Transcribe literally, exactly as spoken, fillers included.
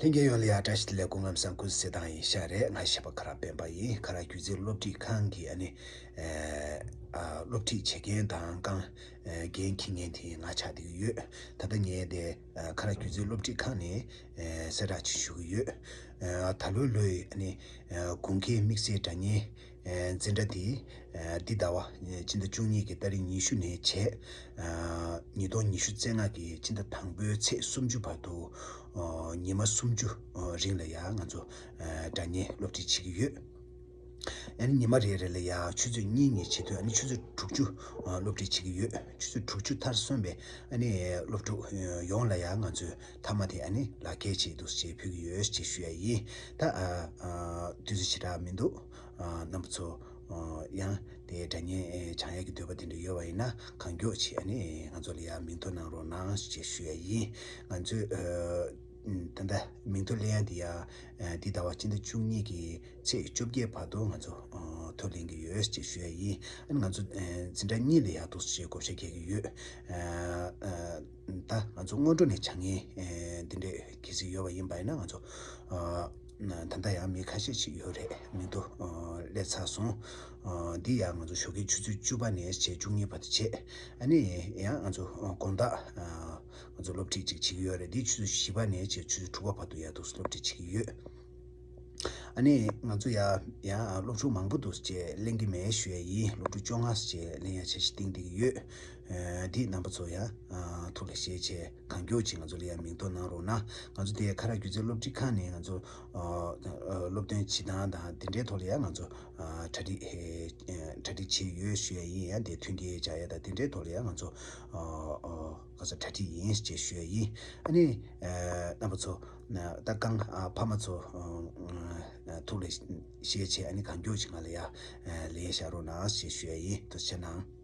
ལྷན་རྒྱས་ཡོངས་ལ་ཡང་བཀྲ་ཤིས་བདེ་ལེགས། སྐུ་ཁམས་བཟང་། སྐུ་གཟུགས་གསལ་ཐང་ཡིན་ཤག་རེད། ང་ཞེས་པ་ཁ་རག་སྤེན་པ་ཡིན། ཁ་རག་སྒྱུ་རྩལ་སློབ་ཁྲིད་ཁང་གི་ཨ་ནི་ཨ་སློབ་ཁྲིད་བྱེད་མཁན་དང་རྐང་ཨ་འགན་འཁྱེར་མཁན་དེ་ང་ཆགས་བསྡད་ཀྱི་ཡོད། ད་ལྟ་ངས་དེ་ཨ་ཁ་རག་སྒྱུ་རྩལ་སློབ་ཁྲིད་ཁང་ནས་ཨ་གསལ་བསྒྲགས་ཅིག་ཞུ་གི་ཡོད། ཨ་ད་ལོའི་ལོའི་ཨ་ནི་ཨ་དགུན་ཁའི་དམིགས་བསལ་སྒྲ་སྙན་ཨ་འཛིན་གྲྭ་དེ་ཨ་འདི་ཟླ་བ་ཨ་སྤྱི་ཟླ་བཅུ་གཉིས་ཀྱི་ཏ་རིག་ཉི་ཤུ་ནས་བྱས་ཨ་ཉིས་སྟོང་ཉི་ཤུ་རྩ་ལྔ་གི་སྤྱི་ཟླ་དང་པོའི་ཚེས་སུམ་ཅུ་བར་དུ་ཨ་ཉི་མ་སུམ་ཅུ་ཨ་རིང་ལ་ཡང་ང་ཚོ་ཨ་སྒྲ་སྙན་སློབ་ཁྲིད་བྱེད་ཀྱི་ཡོད། ཨ་ནི་ཉི་མ་རེ་རེ་ལ་ཡང་ཆུ་ཚོད་གཉིས་གཉིས་བྱེད་དུས་ཨ་ནི་ཆུ་ཚོད་དྲུག་ཅུ་ཨ་སློབ་ཁྲིད་བྱེད་ཀྱི་ཡོད། ཆུ་ཚོད་དྲུག་ཅུ་མཐར་སོན་པའི་ཨ་ནི་སློབ་ཕྲུག་ཡོངས་ལ་ཡང་ང་ཚོས་མཐའ་མ་དེ་ཨ་ནི་ལག་འཁྱེར་ཅིག་འདུག་སེ་ཕུལ་གྱི་ཡོད་ཅེས་ཞུ་ཡ་ཡིན། ད་ཨ་ཨ་དུས་ཚོད་ཞེ་དྲག་མི་འདུག་ཨ་རྣམ་པ་ཚོ་ཨ་ཡང་དེ་སྒྲ་སྙན་ཨེ་སྦྱང་ཡ་གི་འདོད་པ་དེ་འདྲ་ཡོད་པ་ཡིན་ན་གང་མགྱོགས་ཅིག་ཨ་ནི་ང་ཚོ་ལ་ཡང་མིང་ཐོ་གནང་རོགས་གནང་ཞེས་ཞུ་ཡ་ཡིན། ང་ཚོས་ཨ་ད་ལྟ་མིང་ཐོ་ལེན་ཡ་དེ་ཡང་ཨ་འདི་ཟླ་བ་སྤྱི་ཟླ་བཅུ་གཉིས་ཀྱི་ཚེས་བཅོ་བརྒྱད་བར་དུ་ང་ཚོ་ཨ་ཐོ་ལེན་གྱི་ཡོད་ཅེས་ཞུ་ཡ་ཡིན། ཨ་ནི་ང་ཚོ་ཨ་འཛིན་གྲྭ་གཉིས་ལ་ཡང་འདུག་སེ་བགོ་བཤའ་རྒྱག་གི་ཡོད། ཨ་ཨ་ད་ང་ཚོ་སྔོན་འགྲོ་ནས་སྦྱང་མཁན་ཨ་འདི་འདྲས་གལ་སྲིད་ཡོད་པ་ཡིན་པ་ཡིན་ན་ང་ཚོ་ཨ་ད་ལྟ་ཡང་མི་ཁ་ཤས་ཤིག་ཡོད་རེད། མིང་ཐོ་ཨ་སླེབས་ཚར་སོང་། ཨ་འདི་ཡང་ང་ཚོ་ཞོགས་ཀའི་ཆུ་ཚོད་བཅུ་པ་ནས་བྱས་བཅུ་གཉིས་བར་དུ་བྱས། ཨ་ནི་ཡང་ང་ཚོ་ཨ་དགོང་དག་ཨ་ང་ཚོ་སློབ་ཁྲིད་ཅིག་བྱེད་ཀྱི་ཡོད་རེད། འདི་ཆུ་ཚོད་བཞི་པ་ནས་བྱས་ཆུ་ཚོད་དྲུག་པ་བར་དུ་ཡང་འདུག་སེ་སློབ་ཁྲིད་བྱེད་ཀྱི་ཡོད། ཨ་ནི་ང་ཚོ་ཡ་ཡང་སློབ་ཕྲུག་མང་པོ་འདུག་ཅེས་ལེན་གྱི་མེད་ཞུ་ཡ་ཡིན། སློབ་ཕྲུག་བཅོ་ལྔ་ཙམ་ཅིག་ལེན་ཡ་འཆར་གཞི་བཏིང་བསྡད་ཀྱི་ཡོད། ཨ་འདི་རྣམ་པ་ཚོ་ཡང་ཨ་ཐུགས་ལ་བཞེས་བྱས་གང་མགྱོགས་ཅིག་ང་ཚོ་ལ་ཡང་མིང་ཐོ་གནང་རོགས་གནང་། ང་ཚོ་དེ་ཁ་རག་སྒྱུ་རྩལ་སློབ་ཁྲིད་ཁང་ནས་ང་ཚོ་ཨ་ཨ་སློབ་སྟོན་བྱེད་སྟངས་དང་དེ་འདྲའི་ཐོག་ལ་ཡང་ང་ཚོ་ཨ་གྲ་སྒྲིག་ཨེ་གྲ་སྒྲིག་བྱས་ཡོད་ཞུ་ཡ་ཡིན། ཡང་དེ་མཐུན་རྐྱེན་སྦྱར་ཡ་དང་དེ་འདྲའི་ཐོག་ལ་ཡང་ང་ཚོ་ཨ་ཨ་ག་ཚོད་གྲ་སྒྲིག་ཡིན་ཅེས་ཞུ་ཡ་ཡིན། ཨ་ནི་ཨ་རྣམ་པ་ཚོ་ད་རྐང་ཨ་ཕ་མ་ཚོ་ཨ་ཐུགས་ལ་བཞེས་བྱས་ཨ་ནི་གང་མགྱོགས་ཅིག་ང་ལ་ཡ་ཨ་ལེན་བཞག་རོགས་གནང་ཞེས་ཞུ་ཡ་ཡིན། ཐུགས་རྗེ་གནང་།